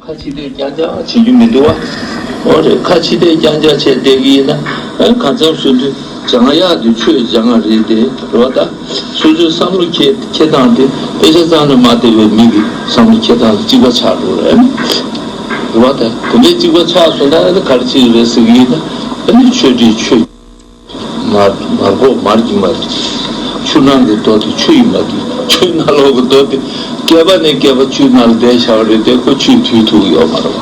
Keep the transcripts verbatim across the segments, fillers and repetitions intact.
ཁ་ཕྱི་ལྟས་རྐྱང་རྐྱང་བྱེད་རྒྱུ་མི་འདུག་བ། འོ་རེད། ཁ་ཕྱི་ལྟས་རྐྱང་རྐྱང་བྱས་བསྡད་ཀྱི་ཡིན་ན། ཨ། གང་འཚམ་སོ་སོའི་སྦྱང་ཡག་དེ་ཆོས་སྦྱང་ཡག་རེད་དེ། རེད་བ་ད། སོ་སོའི་བསམ་བློ་འཁྱེར་འཁྱེར་སྟངས་དེ་དཔེ་ཆ་ཙམ་ལ་མ་བལྟས་པའི་མི་གི་བསམ་བློ་འཁྱེར་སྟངས་ལ་གཅིག་པ་ཆགས་འགྲོ་རེད། རེད་བ་ད། དེ་འདྲའི་གཅིག་པ་ཆགས་སོང་ན། ཨ་ནི་ག་རེ་བྱེད་ཀྱི་རེད་ཟེར་གྱི་ཡིན་ན། ཨ་ནི་ཆོས་འདི་ཆོས། མར་མར་གོག་མར་གྱི་མར། ཆུ་ནང་གི་རྡོ་དེ་ཆུ་ཡི་མ་དེ། ཆུ་ནང་ལོགས་ཀྱི་རྡོ་དེ། བསྐལ་པ་ནས་བསྐལ་པ་ཆུ་ནང་ལ་བསྡད་བཞག་པ་རེད་དེ། ཁོ་ཆུས་དུས་ཐུབ་ཡོད་མ་རེད་བ།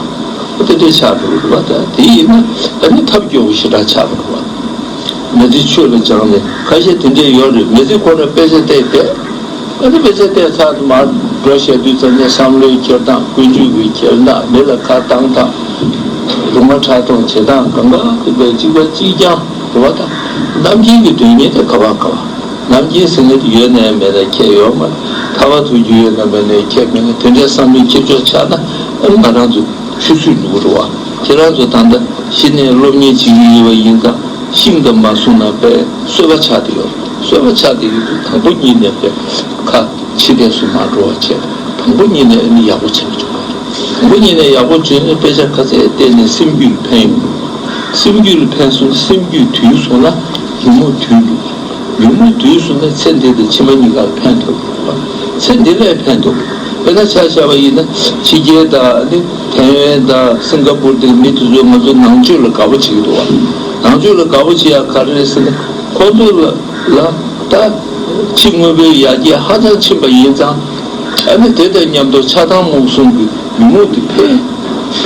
ཨ། དེ་འདྲའི་ཆགས་འགྲོ་གི་རེད་བ། ད་དེ་ཡིན་ན་ཨ་ནི་ཐབས་སྐྱོ་བོ་ཞེ་དྲག་ཆགས་པ་རེད་བ། མི་ཚེ་ཆོས་ལ་སྦྱངས་ནས། ཁ་ཤས་དེ་འདྲས་ཡོད་རེད། མི་ཚེ་ཁོ་ན་དཔེ་ཆ་བལྟས་བསྡད། ཨ་ནི་དཔེ་ཆ་བལྟས་ཚར་དུ་མར་འགྲོ་བཤད་དུས་ཙམ་ནས་བསམ་བློའི་འཁྱེར་སྟངས། ཀུན་སྤྱོད་ཀྱི་འཁྱེར་སྟངས། མི་ལ་ཁ་བཏང་སྟངས། ལུང་པ་ཕྲག་དོག་བྱེད་སྟངས། གང་ག་དེ་དཔེ་གཅིག་པ་གཅིག་རྐྱང་རེད་བ་ད། རྣམ་མཁྱེན་གྱི་དོན་གཉེར་དེ་ག་བ་ག་བ། རྣམ་མཁྱེན་ཟེར་མཁན་དེ་ཡོད་ན་མེད་ན་ཁྱད་ཡོད་མ་རེད། ཐར་པ་ཐོབ་རྒྱུ་ཡོད་ན་མེད་ན་ཁྱད་མེད་ན། དེ་འདྲའི་བསམ་བློའི་འཁྱེར་ཕྱོགས་ཆགས་ན། ཨ་ནི་ང་རང་ཚོ་ཆུ་ཚོད་འགྲོ་གི་རེད་བ། ཁྱེད་རང་ཚོ་ད་ལྟ་གཞི་ནས་སློབ་གཉེར་བྱེད་ཀྱི་ཡོད་པ་ཡིན་ཙང་། ཤིང་དང་མ་བཟུང་ན་དཔེ་གསོད་པ་ཆགས་བསྡད་ཡོད། གསོད་པ་ཆགས་བསྡད་ཡོད་དུས། དང་པོ་ཉིད་ནས་དཔེ་ཁ་ཕྱི་ལྟས་སུ་མ་འགྲོ་བ་བྱས། དང་པོ་ཉིད་ནས་ཨ་ནི་ཡག་པོ་བྱས་ནས་བྱུང་བ་རེད། དང་པོ་ཉིད་ནས་ཡག་པོ་བྱུང་ནས་དཔེ་ཆ་ག་ཚད་བལྟས་ནས་སེམས་རྒྱུད་ལ་ཕན་ཡོང་གི་རེད། སེམས་རྒྱུད་ལ་ཕན་སོང་ན། སེམས་རྒྱུད་དུལ་སོང་ན་ཉོན་མོངས་དུལ་འགྲོ། ཉོན་མོངས་དུལ་སོང་ན་ཚེ་འདི་དང་ཕྱི་མ་གཉིས་ཀ་ལ་ཕན་ཐོགས་འགྲོ། ཚེ་འདི་ལ་ཕན་ཐོགས། དཔེར་ན་ཆ་བཞག་པ་ཡིན་ན། ཕྱི་རྒྱལ་དང་ནི་ཐའེ་ཝན་དང་སིང་ག་པུར་དེ་མི་དེ་ཚོས་ང་ཚོ་ནང་ཆོས་ལ་དགའ་པོ་བྱེད་ཀྱི་འདུག་བ། ནང་ཆོས་ལ་དགའ་པོ་བྱེད་ཡག་ག་རེ་རེད་ཟེར་ན། ཁོང་ཚོ་ལ་ལ་ད་ཕྱི་དངོས་པོའི་ཡར་རྒྱས་ཧ་ཅང་ཕྱིན་པ་ཡིན་ཙང་། ཨ་ནི་དེ་དང་མཉམ་དུ་ཆགས་སྡང་རྨུགས་གསུམ་གྱི་ཉོན་མོངས་དེ་འཕེལ།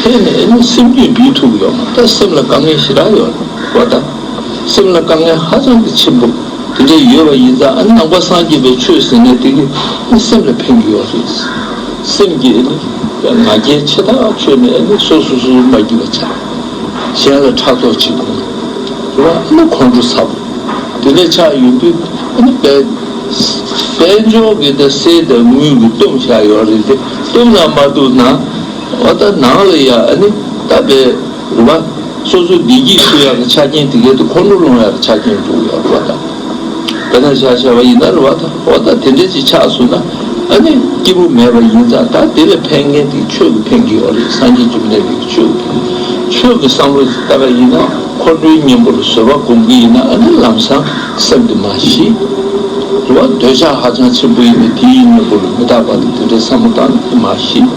འཕེལ་ནས་ཨ་ནི་སེམས་རྒྱུད་འདུལ་ཐུབ་ཀྱི་ཡོད་མ། ད་སེམས་ལ་དཀའ་ངལ་ཞེ་དྲག་ཡོད་རེད་བ་ད། སེམས་ལ་དཀའ་ངལ་ཧ་ཅང་གི་ཆེན་པོ་དེ་འདྲ་ཡོད་པ་ཡིན་ཙང་། ཨ་ནི་ནང་པ་སངས་རྒྱས་པའི་ཆོས་ཟེར་མཁན་དེ་གིས་ཨ་ནི་སེམས་ལ་ཕན་གྱི་ཡོད་རེད། སེམས་ཀྱི་ཨ་ནི་ང་རྒྱལ་ཆེ་ཐག་ཆོད་ནས། ཨ་ནི་སོ་སོ་སོ་སོ་མ་སྐྱིད་པ་ཆགས། གཞན་ལ་ཕྲག་དོག་བྱེད་དགོས་རེད་བ། ཨ་ནི་ཁོང་ཁྲོ་ཚ་པོ་དེ་འདྲ་ཆགས་ཡོང་དུས། ཨ་ནི་དཔལ་དཔལ་འབྱོར་གྱི་ད་གསེར་དང་དངུལ་གྱིས་བཏུམས་བཞག་ཡོད་རེད་དེ། བཏུམས་ན་མ་བཏུམས་ན། འོ་ད་ནང་ལ་ཡ་ཨ་ནི་ད་དཔེ་རེད་བ། སོ་སོ་བདེ་སྐྱིད་ཐོབ་ཡག་གི་ཆ་རྐྱེན་དེ་གའི་དུ་ཁོང་ཁྲོ་སློང་ཡག་གི་ཆ་རྐྱེན་འགྲོ་གི་ཡོད་རེད་བ་ད། དཔེར་ན་ཆ་བཞག་པ་ཡིན་ན་རེད་བ་ད། འོ་ད་དེ་འདྲ་ཅིག་ཆགས་སོང་ན། ཨ་ནི་སྐྱིད་པོ་མེད་པ་ཡིན་ཙང་། ད་དེ་ལ་ཕན་མཁན་དེ་ཆོས་ཀྱིitས་ཕན་གྱི་ཡོད་རེད། སངས་རྒྱས་འབྱུང་གནས་ཀྱི་ཆོས་ཀྱིས་ཕན། ཆོས་ཀྱི་བསམ་བློ་ལྟ་བ་ཡིན་ན། ཁོང་ཁྲོའི་གཉེན་པོ་ལ་བཟོད་པ་སྒོམ་གྱི་ཡིན་ན། ཨ་ནི་ལམ་སང་སེམས་དེ་མར་ཞི། རེད་བ། འདོད་ཆགས་ཧ་ཅང་ཆེན་པོ་ཡིན་ན། དེའི་གཉེན་པོ་ལ་མི་རྟག་པ་དང་དེ་འདྲའི་བསམ་བློ་བཏང་ན་དེ་མར་ཞི།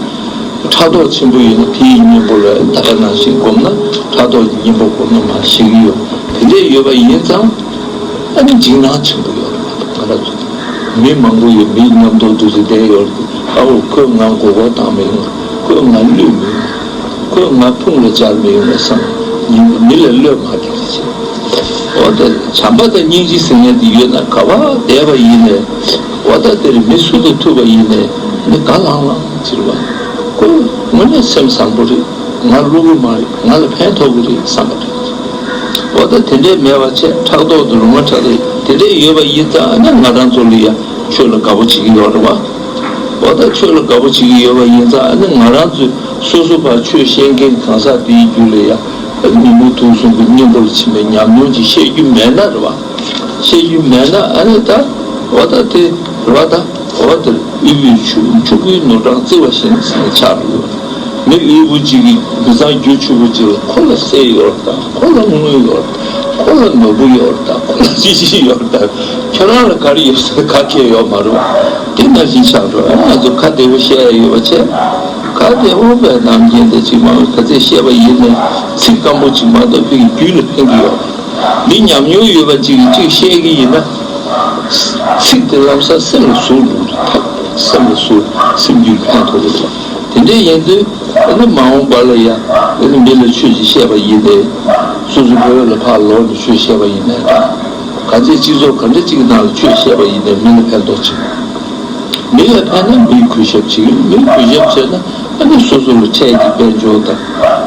ཕྲག་དོག་ཆེན་པོ་ཡིན་ན། དེའི་གཉེན་པོ་ལ་ད་ག་ནང་བཞིན་སྒོམ་ན། ཕྲག་དོག་གི་གཉེན་པོ་སྒོམ་ན་མར་ཞི་གི་ཡོད། དེ་འདྲས་ཡོད་པ་ཡིན་ཙང་། ཨ་ནི་འཇིགས་སྣང་ཆེན་པོ་ཡོད་རེད་བ། ང་རང་ཚོ་མི་མང་པོ་ཡོད། མི་མཉམ་དུ་འདུ་བྱེད་བསྡད་ཡོད་རེད། ཨ་འོ། ཁོས་ང་མགོ་སྐོར་བཏང་མི་ཡོང་། ཁོས་ང་བསླུས་མི་ཡོང་། ཁོས་ང་ཕུང་ལ་སྦྱར་མི་ཡོང་བསམ། མི་ལ་བློས་མ་བདེ་བ་བྱེད། འོ་ད་བྱམས་པ་དང་སྙིང་རྗེ་ཟེར་མཁན་དེ་ཡོད་ན། ག་པར་བསྡད་པ་ཡིན་ནའི། འོ་ད་དེར་མི་སུ་དང་ཐུག་པ་ཡིན་ནའི། ནི་དགའ་ལྷང་ལྷང་ཅིག་རེད་བ། ཁོ་དངོས་གནས་སེམས་བཟང་པོ་རེད། ང་བསླུ་གི་མ་རེད། ང་ལ་ཕན་ཐོགས་ཀྱི་རེད་བསམ་པ་རེད། འོ་ད་དེ་འདྲས་མེད་པ་བྱས། ཕྲག་དོག་དང་རུས་མ་ཕྲག་དོག་དེ་འདྲས་ཡོད་པ་ཡིན་ཙང་། ཨ་ནི་ང་རང་ཚོ་ལ་ཡ་ཆོས་ལ་དགའ་པོ་བྱེད་ཀྱི་ཡོད་རེད་བ། འོ་ད་ཆོས་ལ་དགའ་པོ་བྱེད་ཀྱི་ཡོད་པ་ཡིན་ཙང་། ཨ་ནི་ང་རང་ཚོས་སོ་སོ་ཕར་ཆོས་བཤད་མཁན་གང་ཟག་དེའི་རྒྱུད་ལ་ཡ། ཨ་ནི་ཉོན་མོངས་དུག་གསུམ་གྱི་གཉེན་པོ་ལ་ཕྱིན་པའི་ཉམས་མྱོང་ཅིག་བཤད་རྒྱུ་མེད་ན་རེད་བ། བཤད་རྒྱུ་མེད་ན། ཨ་ནི་ད་འོ་ད་དེ་རེད་བ་ད། འོ་དེར་དབུལ་པོའི་ཕྱུག་ཕྱུག་པོའི་ནོར་གྲངས་བརྩི་བ་བཞིན་ཟེར་ནས་ཆགས་འགྲོ་གི་ཡོད། མི་དབུལ་པོ་གཅིག་གིས་མི་ཚང་རྒྱུ་ཕྱུག་པོ་གཅིག་ལ། ཁོ་ལ་གསེར་ཡོད་རེད་ད། ཁོ་ལ་དངུལ་ཡོད་རེད་ད། ཁོ་ལ་ནོར་བུ་ཡོད་རེད་ད། ཁོ་ལ་ཅི་ཞིག་ཡོད་རེད་ད། ཁྱོད་རང་ལ་ག་རེ་ཡོད་ཟེར་ན་ག་གེ་ཡོད་མ་རེད་བ། དེ་ནང་བཞིན་ཆགས་འགྲོ། ཨ། ང་ཚོ་ཁ་བདེ་པོ་བཤད་ཡ་ཡོད་པ་བྱས། ཁ་བདེ་པོ་བས་ནམ་རྒྱུན་དེ་ཅིག་མང་ག་ཚད་བཤད་པ་ཡིན་ནའི། ཚིག་སྐམ་པོ་ཅིག་མ་གཏོགས་ཕ་གི་རྒྱུད་ལ་ཕན་གྱི་ཡོད། མི་ཉམས་མྱོང་ཡོད་པ་ཅིག་གིས་ཅིག་བཤད་ཀྱི་ཡིན་ན། ཚིག་དེ་ལམ་སང་སེམས་ལ་ཟུག་འགྲོ་གི་རེད། སེམས་ལ་ཟུག་སེམས་རྒྱུད་ཕན་ཐོགས་ཀྱི་རེད་བ། དེ་འདྲ་ཡིན་དུས། ཨ་ནི་མ་འོངས་པ་ལ་ཡ། ཨ་ནི་མི་ལ་ཆོས་ཅིག་བཤད་པ་ཡིན་ནའི། སོ་སོ་བོད་ལ་ཕར་ལོག་ནས་ཆོས་བཤད་པ་ཡིན་ནའི་འདྲ། ག་ཚད་སྤྱི་ཚོགས་ག་འདྲ་ཅིག་གི་ནང་ལ་ཆོས་བཤད་པ་ཡིན་ནའི་མི་ལ་ཕན་ཐོགས་ཆེ། མི་ལ་ཕན་ན་མིས་གུས་ཞབས་བྱེད་ཀྱི་རེད། མིས་གུས་ཞབས་བྱས་ན། ཨ་ནི་སོ་སོ་ལ་འཕྲལ་གྱི་དཔལ་འབྱོར་དང་།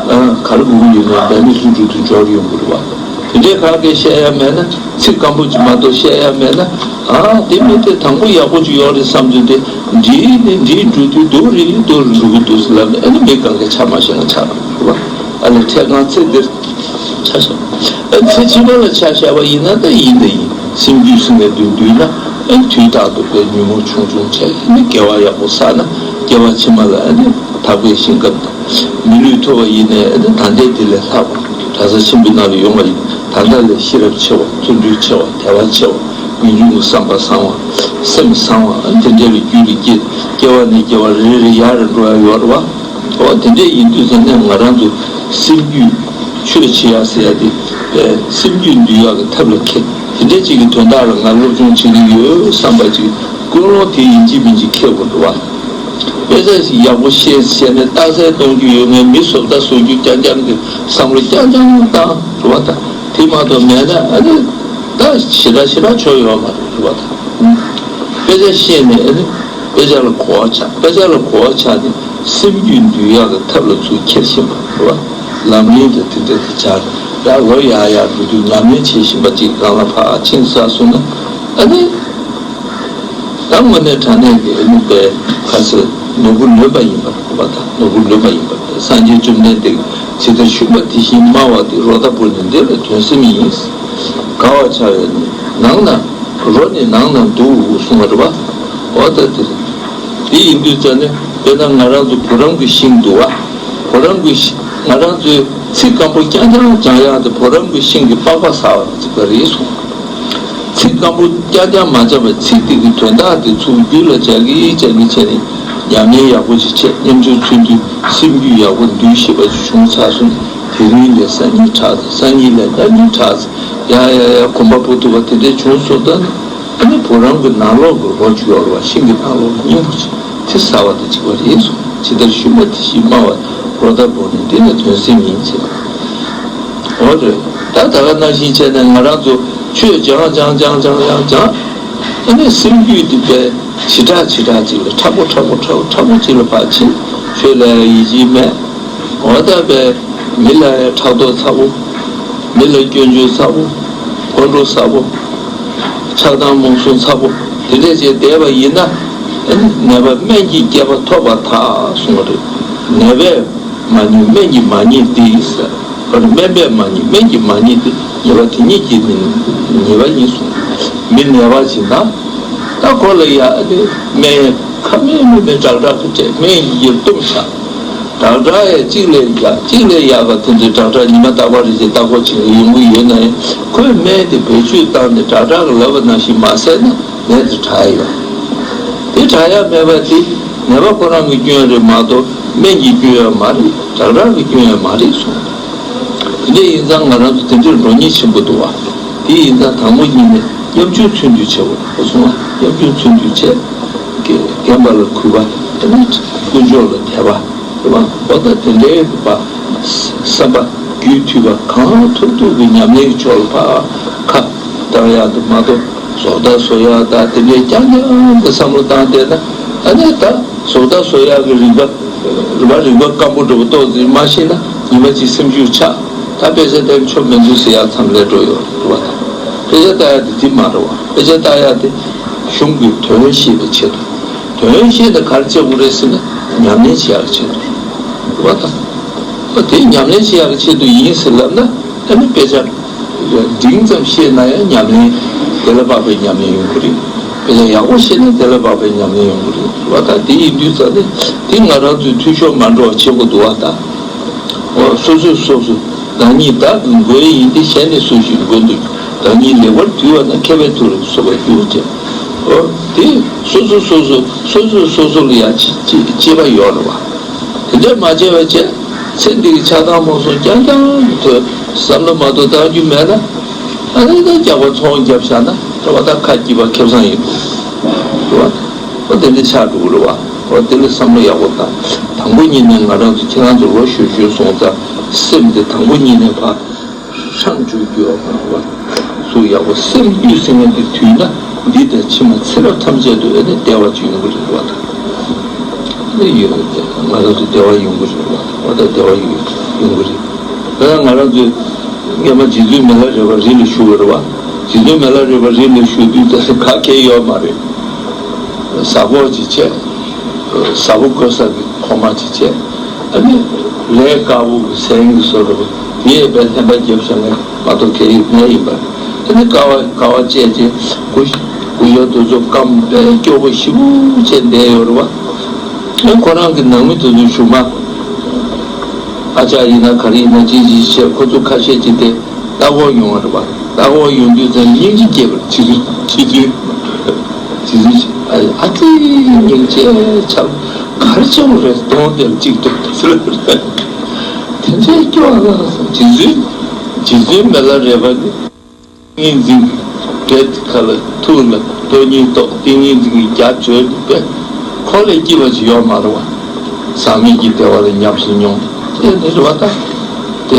ཨ། ག་རེ་དགོས་ཀྱི་ཡོད་ན་འབད་མེད་ལྷུན་གྲུབ་ཏུ་འབྱོར་ཡོང་གི་རེད་བ། དེ་འདྲའི་ག་གེ་བཤད་ཡ་མེད་ན། ཚིག་སྐམ་པོ་ཅིག་མ་གཏོགས་བཤད་ཡ་མེད་ན། ཨ། དེ་མི་དེ་དང་པོ་ཡག་པོ་ཅིག་ཡོད་རེད་བསམ་དུས། དེ་འགྲིག་ནི་འགྲིག་འགྲོ་དུས། སྡུག་རེད་འདུག་རེད་འགྲོ་གི་འདུག་ཟེར་ལབ་ནས། ཨ་ནི་མི་གང་ག་ཆ་མ་ཤེས་ན་ཆགས་འགྲོ་གི་རེད་བ། ཨ་ནི་འཕྲལ་སྒང་ཚེ་འདིར་ཆ་ཤོག་ཨ། ཚེ་ཕྱི་མ་ལ་ཆ་བཞག་པ་ཡིན་ན། ད་ཡིན་ད་ཡིན། སེམས་རྒྱུད་སྲིད་པའི་དོན་བསྡུས་ན། ཨ། དུས་རྟག་ཏུ་དཔེ་ཉོན་མོངས་ཆུང་ཆུང་བྱས། ཨ་ནི་དགེ་བ་ཡག་པོ་བསགས་ན། སྐྱེ་བ་ཕྱི་མ་ལ་ཨ་ནི་ ཐབས་མཁས་ཤིང་ཀུན་དང་མི་ལུས་ཐུབ་པ་ཡིན་ནའི་ཨ་ནི་ད་ལྟའི་དེ་ལས་ལྷག་པ་གྲྭ་ས་ཆེན་པོའི་ནང་ལ་ཡོང་བ་ཡིན། ད་ལྟ་ལས་ཤེས་རབ་ཆེ་བ། བརྩོན་འགྲུས་ཆེ་བ། དད་པ་ཆེ་བ། ངེས་འབྱུང་གི་བསམ་པ་བཟང་བ། སེམས་བཟང་བ། ཨ་ནི་དེ་འདྲའི་རྒྱུད་ལ་སྐྱེ། སྐྱེ་བ་ནས་སྐྱེ་བ་རེ་རེ་ཡར་འགྲོ་ཡ་ཡོད་རེད་བ། འོ་དེ་འདྲ་ཡིན་དུས་ཙང་ནས་ང་རང་ཚོ་སེམས་རྒྱུད་ཆོས་བྱེད་ཡ་ཟེར་ཡ་དེ་སེམས་རྒྱུད་འདུལ་ཡག་གི་ཐབས་ལ་མཁས། དེ་འདྲ་ཅིག་གི་དོན་དག་ལ་ང་སློབ་སྦྱོང་བྱེད་ཀྱི་ཡོད་བསམ་པ་ཅིག་ཀུན་སློང་དེ་ཡིན་གཅིག་མིན་གཅིག་འཁྱེར་དགོས་འདུག་བ། དཔེ་ཆ་ཞིག་ཡག་པོ་ཤེས་ཤེས་ནས་རྟགས་གསལ་གཏོང་རྒྱུ་ཡོད་མཁན་མི་བཟོ་ལྟ་བཟོ་རྒྱུ་རྐྱང་རྐྱང་གི་བསམ་བློ་རྐྱང་རྐྱང་བཏང་རེད་བ་ད། དེ་མ་གཏོགས་མེད་ན་ཨ་ནི་ད་ཞེ་དྲག་ཞེ་དྲག་ཆོག་ཡོད་མ་རེད་རེད་བ་ད། དཔེ་ཆ་ཤེས་ནས་ཨ་ནི་དཔེ་ཆ་ལ་གོ་བ་ཆགས། དཔེ་ཆ་ལ་གོ་བ་ཆགས་ནས་སེམས་རྒྱུད་འདུལ་ཡག་གི་ཐབས་ལ་ཚུར་འཁྱེར་བཞིན་པ་རེད་བ། ལམ་རིམ་དང་དེ་འདྲ་དེ་ཆགས་རེད། ཡར་ལོ་ཡར་ཡར་འགྲོ་དུས་ཉམས་ལེན་བྱེད་བཞིན་པ་ཅིག་སྒང་ལ་ཕར་ཕྱིན་ཚར་སོང་ན་ཨ་ནི། ད་དངོས་གནས་དྲང་གནས་ཀྱི་ཨ་ནི་པའི་ཁ་ཟེར་ནོར་བུ་ལོན་པ་ཡིན་པར་གོ་བ་དང་། ནོར་བུ་ལོན་པ་ཡིན་པར། སངས་རྒྱས་བཅོམ་ལྡན་འདས་ཀྱིས་ཇི་ལྟར་ཞུས་པ་དེ་བཞིན་སྨྲ་བ་དེ་རོ་བདག་པོ་ནི་འདི་ལ་དོན་སེམས་ཡིན། དགའ་བར་བྱ་བའི་ནི་ནང་ན་རོ་ནི་ནང་ན་འདུག་གསུངས་པ་རེད་བ། འོ་ད་དེ་རེད། དེ་ཡིན་དུས་ཙང་ནས་དཔེར་ན་ང་རང་ཚོ་བུ་རམ་གྱི་ཤིང་འདུག་བ། བུ་རམ་གྱི་ཤིང་ང་རང་ཚོའི་ཚིག་སྐམ་པོ་རྐྱང་རྐྱང་སྦྱང་ཡག་དེ་བུ་རམ་གྱི་ཤིང་གི་པགས་པ་ཟ་བ་དང་གཅིག་པ་རེད་གསུངས། ཚིག་སྐམ་པོ་རྐྱང་རྐྱང་མ་སྦྱངས་པར་ཚིག་དེ་གི་དོན་དག་དེ་ཚུར་རྒྱུད་ལ་འཇགས་ཀྱི་འཇགས་ཀྱི་བྱས་ནས་ཉམས་ལེན་ཡག་པོ་ཞིག་བྱས། སྙོམས་འཇུག་ཚུལ་འདུས་སེམས་རྒྱུད་ཡག་པོ་འདུལ་ཤེས་པ་ཞིག་བྱུང་ཚར་སོང་ན་དེ་རིང་ལས་སང་ཉིན་དྲག་ཚར། སང་ཉིན་ལས་གནངས་ཉིན་དྲག་ཚར། ཡ་ཡ་ཡ་གོམ་པ་སྤོ་ཐུབ་པ་དེ་འདྲས་བྱུང་སོང་ཙང་ནི་ཨ་ནི་བུ་རམ་གྱི་ནང་ལོགས་ཀྱི་རོ་ཅིག་ཡོད་རེད་བ། ཤིང་གི་ནང་ལོགས་ཀྱི་སྙིང་པོ་ཅིག་དེ་ཟ་བ་དང་གཅིག་པ་རེད་གསུངས། ཇི་ལྟར་ཞུས་པ་དེ་བཞིན་སྨྲ་བ་རོ་བདག་པོ་ནི་འདི་ལ་དོན་སེམས་ཡིན་ཟེར། འོ་རེད། ད་ད་ག་ནང་བཞིན་བྱས་ནས་ང་རང་ཚོ་ཆོས་སྦྱང་སྦྱང་སྦྱང་སྦྱང་སྦྱང་སྦྱང་། ཨ་ནི་སེམས་རྒྱུད་འདི་པའི་ཞེ་དྲག་ཞེ་དྲག་ཅིག་ལ་མཁྲེགས་པོ་མཁྲེགས་པོ་མཁྲེགས་པོ་མཁྲེགས་པོ་ཅིག་ལ་ཕར་ཕྱིན། ཆོས་ལ་ཡིད་ཆེས་མེད། འོ་ད་པའི་མི་ལ་ཕྲག་དོག་ཚ་པོ། མི་ལ་སྐྱོན་བརྗོད་ཚ་པོ། ཁོང་ཁྲོ་ཚ་པོ། ཆགས་སྡང་རྨོངས་གསུམ་ཚ་པོ། དེ་འདྲས་བྱས་བསྡད་པ་ཡིན་ན། ཨ་ནི་ནད་པ་སྨན་གྱིས་སྐྱེད་པ་ཐོབ་པར་ཐལ་གསུངས་པ་རེད། ནད་པས་མ་ཉེས་སྨན་གྱིས་མ་ཉེས་ཏེ་ཟེར། སྨན་པས་མ་ཉེས་སྨན་གྱིས་མ་ཉེས་ཏེ། ཉེས་པ་དེ་ཉིད་ཀྱིས་ནི་ཉེས་པ་ཉིད་གསུངས། མི་ནད་པ་ཞིག་ན། ད་ཁོ་ལ་ཡ་ཨ་ནི་སྨན་ཁ་སྨན་སྨན་སྨན་དྲག་དྲག་གི་སྤྲད། སྨན་ཡིས་བཏུམས་བཞག་དྲག་དྲག་ཡ་གཅིག་ལས་ཡག་གཅིག་ལས་ཡག་ག་དེ་འདྲའི་དྲག་དྲག་ཉི་མ་རྟག་པར་རེ་བཞིན་ལྟ་སྐོར་བྱེད་ཀྱི་ཡོང་གི་ཡོད་ན་ཡང་། ཁོས་སྨན་དེ་བེད་སྤྱོད་བཏང་ནས་དྲག་དྲག་གི་ལབ་པ་ནང་བཞིན་མ་བཟས་ན་ནད་དེ་དྲག་ཡ་ཡོད། དེ་དྲག་ཡ་མེད་པ་དེ་ནད་པ་ཁོ་རང་གི་སྐྱོན་རེད་མ་གཏོགས་སྨན་གྱི་སྐྱོན་ཡང་མ་རེད། དྲག་དྲག་གི་སྐྱོན་ཡང་མ་རེད་གསུངས། དེ་འདྲ་ཡིན་ཙང་ང་རང་ཚོ་དེ་འདྲར་འགྲོ་ཉེན་ཆེན་པོ་འདུག་བ། དེ་ཡིན་ཙང་དང་པོ་ཉིད་ནས་སྙོམས་འཇུག་ཚུལ་འདུས་བྱེད་དགོས་གསུངས་བ། སྙོམས་འཇུག་ཚུལ་འདུས་བྱས། དགེ་རྒན་པ་ལ་གུས་པ། དེ་ནས་དཀོན་མཆོག་ལ་དད་པ། རེད་བ། འོ་ད་དེ་འདྲའི་རིག་པ། བསམ་པ་རྒྱུད་མཐུད་པ་གང་ཐུབ་ཐུབ་ཀྱི་ཉམས་ལེན་གྱི་ཕྱོགས་ལ་ཕར་ཁ་བཏང་ཡག་དེ་མ་གཏོགས་བཟོ་ལྟ་བཟོ་ཡག་ད་དེ་འདྲའི་རྐྱང་རྐྱང་གི་བསམ་བློ་བཏང་བསྡད་ན་ཨ་ནི་ད་བཟོ་ལྟ་བཟོ་ཡག་གི་རིག་པ། རིག་པ་རིག་པ་སྐམ་པོ་འདྲ་པོ་ཏོག་ཙམ་མ་ཤེས་ན་ཉི་མ་གཅིག་སེམས་ཤུགས་ཆག་ད་དཔེ་ཆ་བལྟས་ཆོག་མི་འདུག་ཟེར་ཡག་མཚམས་ལས་འགྲོ་ཡོད་རེད་བ། ད་དཔེ་ཆ་ལྟ་ཡག་དེ་དེ་མ་རེད་བ། དཔེ་ཆ་ལྟ་ཡག་དེ་གཞུང་གི་དོན་ཤེས་པའི་ཆེད་དུ། དོན་ཤེས་ནས་ག་རེ་བྱེད་དགོས་རེད་ཟེར་ན་ཉམས་ལེན་བྱེད་ཡག་གི་ཆེད་དུ་རེད་བ་ད། ཨ་དེ་ཉམས་ལེན་བྱེད་ཡག་གི་ཆེད་དུ་ཡིན་ཟེར་ལབ་ན་ཨ་ནི་དཔེ་ཆ་འབྲིང་ཙམ་ཤེས་ན་ཡང་ཉམས་ལེན་དེ་ལ་དཔག་པའི་ཉམས་ལེན་ཡོང་གི་རེད། དཔེ་ཆ་ཡག་པོ་ཤེས་ན་དེ་ལ་དཔག་པའི་ཉམས་ལེན་ཡོང་གི་རེད་བ་ད། དེ་ཡིན་དུས་ཙང་ནི་དེ་ང་རང་ཚོའི་འཐུས་ཤོར་མ་འགྲོ་བ་བྱེད་དགོས་འདུག་བ་ད། འོ་སོ་སོས་སོ་སོ་བདག་ཉིད་བདག་གི་མགོན་ཡིན་ཏེ། གཞན་ནི་སུ་ཞིག་མགོན་དུ་འགྱུར། བདག་ཉིད་ལེགས་པར་དུལ་བ་ན། མཁས་པས་ཐུགས་ལ་གསོལ་བར་འགྱུར་ཅེས། འོ་དེ་སོ་སོ་སོ་སོ་སོ་སོས་སོ་སོ་ལ་ཡང་གཅེས་གཅེས་གཅེས་པ་ཡོད་རེད་བ། དེ་འདྲས་མ་བྱས་པ་བྱས་ཚེ་འདི་གི་ཆགས་སྡང་རྨོངས་གསུམ་རྐྱང་རྐྱང་གི་དོན་བསམ་བློ་མ་གཏོགས་བཏང་རྒྱུ་མེད་ན་ཨ་ནི་ད་རྒྱག་པ་ཚོང་བརྒྱབ་བཞག་ན་རེད་བ་ད་ཁ་སྐྱིད་པ་ཁེ་བཟང་ཡིན་འདུག་རེད་བ། འོ་དེ་འདྲས་ཆགས་འགྲོ་གི་རེད་བ། འོ་དེ་ལ་བསམ་བློ་ཡག་པོ་བཏང་། དང་པོ་ཉིད་ནས་ང་རང་ཚོ་ཁྱེད་རང་ཚོ་ལོ་གཞོན་གཞོན་སོང་ཙང་སེམས་དེ་དང་པོ་ཉིད་ནས་ཕར་ཧྲང་བཅུག་རྒྱུ་ཡོད་མ་རེད་བ། སུ་ཡག་པོ་སེམས་རྒྱུད་ཟེར་མཁན་དེ་དུལ་ན་འདི་དང་ཕྱི་མ་ཚེ་རབས་ཐམས་ཅད་དུ་ཨ་ནི་བདེ་བ་ཅིག་ཡོང་གི་རེད་བ་ད། ཨ་ནི་ཡོད་རེད། ང་རང་ཚོ་བདེ་བ་ཡོང་གི་རེད་བ་ད། བ་ད་བདེ་བ་ཡོང་ཡོང་གི་རེད། ད་ང་རང་ཚོས་སྔོན་མ་རྗེ་བཙུན་མི་ལ་རས་པ་རི་ལ་བཞུགས་པ་རེད་བ། རྗེ་བཙུན་མི་ལ་རས་པ་རི་ལ་བཞུགས་དུས་ད་ག་གེ་ཡོད་མ་རེད། ཟ་ཕོག་ཅིག་བྱས། ཟ་ཕོག་བཀོལ་ས་གི་ཁོག་མ་ཅིག་བྱས། ཨ་ནི་ལས་དཀར་པོ་གི་ཟན་གྱི་བཟོ་འདྲ་པོ་དེ་ཡས་པའི་ལྷན་པ་རྒྱབ་བཞག་ནས་མ་གཏོགས་གལ་ཡོད་མེད་ཡིན་པ། ཨ་ནི་ཀ་བ་ཀ་བ་བཅད་རྗེས་གུ་གུ་ཞབས་དེ་ཚོ་སྐམ་པའི་སྐྱོ་པོ་ཞེ་པོ་བྱས་བསྡད་ཡོད་རེད་བ། ཁྱོད་ཁོ་རང་གི་ནང་མི་དེ་ཚོ་གཞུག་མ། ཨ་ཅག་ཡིན་ན་ག་རེ་ཡིན་ན་ཅི་ཅི་བྱས། ཁོ་ཚོ་ཁ་ཤས་ཀྱིས་དེ་ལྟ་སྐོར་ཡོང་བ་རེད་པ། ལྟ་སྐོར་ཡོང་དུས་ཙམ་སྙིང་རྗེ་སྐྱེས་པ་རེད། རྗེ་བཙུན། རྗེ་བཙུན། རྗེ་བཙུན་ཨ་ཙི་སྙིང་རྗེ་ཆགས། ག་རེ་བྱེད་དགོས་རེད། གདོང་དེར་གཅིག་ཏུ་ཟེར། དེ་འདྲའི་སྐྱོ་བ་ལ་རྗེ་བཙུན། རྗེ་བཙུན་མི་ལ་རས་པ་ནི། ཏིང་ངེ་འཛིན་གྱི་གྲལ་ཁ་ལ་ཐུག་ལ་སྟོང་ཉིད་རྟོགས། ཏིང་ངེ་འཛིན་གྱི་རྒྱ་བྱོས་ཏེ་པས། ཁོ་ལས་སྐྱིད་པ་ཞིག་ཡོད་མ་རེད་བ། ཟག་མེད་ཀྱི་བདེ་བ་ལ་ཉམས་སུ་མྱོང་། དེ་ནི་རེད་བ་ད། དེ་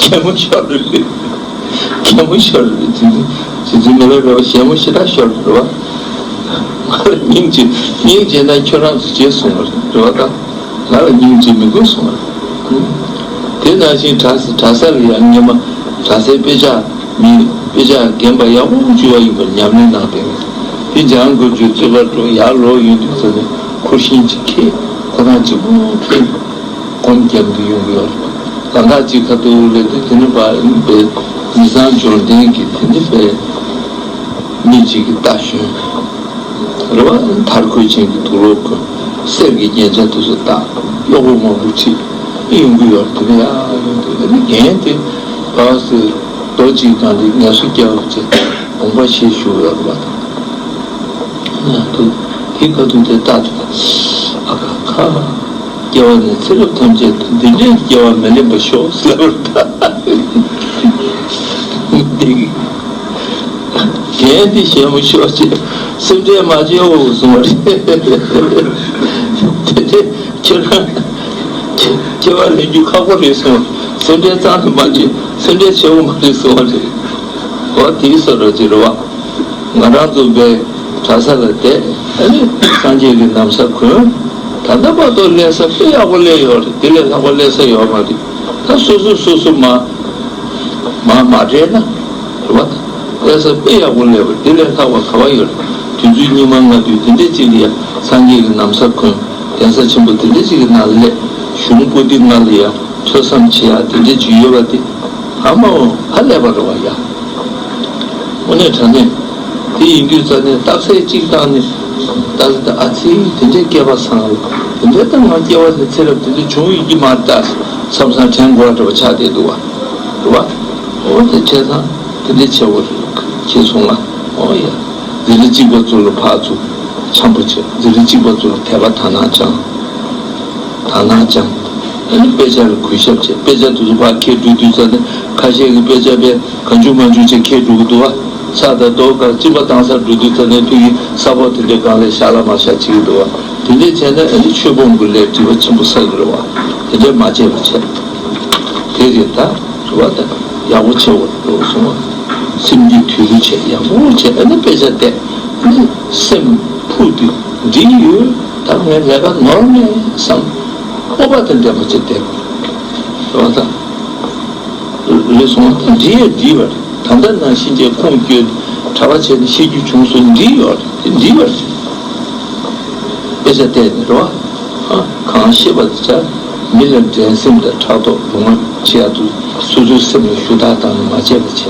གད་མོ་ཤོར་རེད། གད་མོ་ཤོར་རེད། དེ་ནི་རྗེ་བཙུན་མི་ལ་རས་པ་གད་མོ་ཞེ་དྲག་ཤོར་རེད་བ། ང་ལ་སྙིང་རྗེ། སྙིང་རྗེ་ན་ཁྱོད་རང་ཚོ་རྗེས་སོང་བ་རེད་བ་ད། ང་ལ་སྙིང་རྗེ་མི་དགོས་སོང་བ་རེད། དེ་ནང་བཞིན་གྲྭ་ས་གྲྭ་ས་ལ་ཡང་སྔོན་མ་གྲྭ་སའི་དཔེ་ཆ་མི་དཔེ་ཆ་རྒན་པ་ཡག་པོ་བཅུ་བ་ཡིན་པར་ཉམས་ལེན་གནང་བསྡད་ཡོད། དེ་འཇང་དགུ་བཅུ་རྩོད་པར་འགྲོ་ཡར་ལོག་ཡོང་དུས་ཙམ་ནས་ཁུར་ཤིང་གཅིག་ཁྱེར། ཁོ་རང་གཅིག་པུ་ཁྱེར། སྒོམ་རྒྱབ་ཏུ་ཡོང་གི་ཡོད་རེད། ལམ་ཁ་གཅིག་ཁ་ཐུག་ལས་དེ་དེ་ནི་པ་པའི་མི་ཚང་འབྱོར་ལྡན་གྱི་དེ་ནི་པའི་མི་གཅིག་གི་རྟ་ཞོན། རེད་བ། མཐར་འཁོད་ཅན་གྱི་དུག་ལོག་གོན། གསེར་གྱི་རྒྱན་ཆ་དེ་ཚོ་བཏགས། གཡོག་པོ་མང་པོ་ཁྲིད་ཡོང་གི་ཡོད་རེད། དེ་ནས་ཡར་ཡོང་དུས་ཨ་ནི་རྒན་དེ་བ་སེ་རྡོ་གཅིག་སྒང་དེ་ངལ་གསོ་རྒྱག་ཅེས་དགོངས་པ་བཞེས་བཞུགས་ཡོད་རེད་བ་དང་། ཡང་དུ་དེ་ཁ་ཐུག་དེ་ལྟ་དུས་ཨ་ཁ་ཁ། སྐྱེ་བ་ནས་ཚེ་རབས་ཐམས་ཅད་དུ་འདི་འདྲའི་སྐྱེ་བ་མི་ལེན་པར་ཤོག་ཟེར་བ་དང་། འདི་རྒན་འདི་ཞེན་མི་ཤོག་ཅེས་སེམས་ཁྲལ་མ་བྱེད་འོ་གསུངས་པ་རེད། དེ་འདྲའི་ཁྱོད་རང་སྐྱེ་བ་ལེན་རྒྱུ་ཁག་པོ་རེད་གསུངས་པ་རེད། སེམས་ཁྲལ་གཙང་དུ་མ་བྱེད། སེམས་ཁྲལ་བྱེད་འོ་མ་རེད་གསུངས་པ་རེད། འོ་དེའི་བཟོ་འདྲ་ཅིག་རེད་བ། ང་རང་ཚོ་པའི་གྲྭ་ས་ལ་བསྡད། ཨ་ནི་སངས་རྒྱས་ཀྱི་ན་བཟའ་གོན། ད་ལྟ་བར་དུ་ལེན་ས་དཔེ་ཡག་པོ་ལེན་ཡོད་རེད། དེ་ལས་ལྷག་པ་ལེན་ས་ཡོད་མ་རེད། ད་སོ་སོ་སོ་སོ་མ་མ་མ་སྤྲད་ན་རེད་བ། ལེན་ས་དཔེ་ཡག་པོ་ལེན་པ་དེ་ལས་ལྷག་པ་ག་བ་ཡོད་རེད། དུས་ཚོད་སྙིགས་མ་ལྔ་དུས་དེ་འདྲས་ཅིག་ལ་ཡ་སངས་རྒྱས་ཀྱི་ན་བཟའ་གོན། གདན་ས་ཆེན་པོ་དེ་འདྲས་ཅིག་གི་ནང་ལ་སླེབས། གཞུང་པོ་ཏི་ལྔ་ལ་ཡ་ཐོས་བསམ་བྱེད་ཡག་དེ་འདྲས་ཅིག་ཡོད་པ་དེ། ཨ་མའོ། ཧ་ལས་པ་རེད་བ་ཡ། དངོས་གནས་དྲང་གནས། དེ་ཡིན་དུས་ཙ་ནས་རྟགས་གསལ་གཅིག་བཏང་ནས། རྟགས་གསལ་ཨ་ཙི་དེ་འདྲའི་སྐལ་པ་བཟང་རེད། དེ་འདྲའི་ད་ང་སྐྱེ་བ་ནས་ཚེ་རབས་དེ་འདྲ་བྱུང་ཡོད་ཀྱི་མ་རེད་ད་བསམ་བསམ་དྲན་དགོས་པ་འདྲ་བ་ཆགས་བསྡད་འདུག་བ། རེད་བ། འོ་དེ་བྱས་ཙང་དེ་འདྲའི་བྱེད་དགོས་རེད་ཅེས་གསུངས་ལ། འོ་ཡ། འཛིན་རིམ་གཅིག་པ་ཚོ་ལ་ཕར་ཚུར་འཆམ་པོ་བྱེད། འཛིན་རིམ་གཅིག་པ་ཚོ་ལ་དད་པ་དག་སྣང་སྦྱང་། དག་སྣང་སྦྱང་། ཨ་ནི་དཔེ་ཆ་ལ་གུས་ཞབས་བྱེད། དཔེ་ཆ་དེ་ཚོ་ཕར་འཁྱེར་འགྲོ་དུས་ཙ་ནས་ཁ་ཤས་ཀྱི་དཔེ་ཆ་དཔེ་གང་བྱུང་མང་བྱུང་བྱས་འཁྱེར་འགྲོ་གི་འདུག་བ། ས་དང་རྡོ་གང་གཅིན་པ་བཏང་སར་འགྲོ་དུས་ཙ་ནས་ཕ་གི་ས་ཕོག་དེ་འདྲའི་སྒང་ལ་བཞག་ལ་མ་བཞག་བྱེད་ཀྱི་འདུག་བ། དེ་འདྲས་བྱས་ན་ཨ་ནི་ཆོས་སྤོང་གི་ལས་སྒྲིབ་པ་ཆེན་པོ་བསགས་ཀྱི་རེད་བ། དེ་འདྲས་མ་བྱས་པ་བྱས། དེ་རེད་ད། རེད་བ་ད། ཡག་པོ་བྱེད་དགོས་འགྲོ་སོང་བ། སེམས་རྒྱུད་དུལ་བྱས་ཡག་པོ་བྱས། ཨ་ནི་དཔེ་ཆ་བལྟས། ཨ་ནི་སེམས་ཕུགས་དུས་འགྲིག་ཡོད། ད་ངས་ལས་ཀ་ནོར་མེད་བསམ། སྤོབས་པ་དང་ལྡན་པ་བྱས་བསྡད་དགོས་རེད་བ་ད། རེད་སོང་བ་ད་འགྲིག་ཡོད་འགྲིག་པ་རེད། ད་ལྟ་ནང་བཞིན་བྱས་ཁུངས་བསྐྱོན་གྲྭ་པ་བྱས་ནས་ཤེས་རྒྱུ་བྱུང་སོང་འགྲིག་ཡོད་རེད། དེ་འགྲིག་པ་རེད། དཔེ་ཆ་བལྟས་ནས་རེད་བ། ཨ། གང་ཤེས་པ་དེ་བྱ། མི་ལ་འགྲན་སེམས་དང་ཕྲག་དོག་ལུང་བ་བྱེད་ཡག་ཏུ་སོ་སོའི་སེམས་ལ་ཞུ་དག་བཏང་ནས་མ་བྱས་པ་བྱས།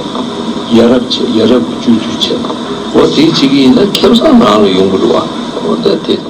ཡ་རབས་བྱས། ཡ་རབས་ཀྱི་སྤྱོད་ཚུལ་བྱས། འོ་དེ་བྱེད་ཀྱི་ཡིན་ན་ཁེ་བཟང་རང་ལ་ཡོང་གི་རེད་བ། འོ་ད་དེ་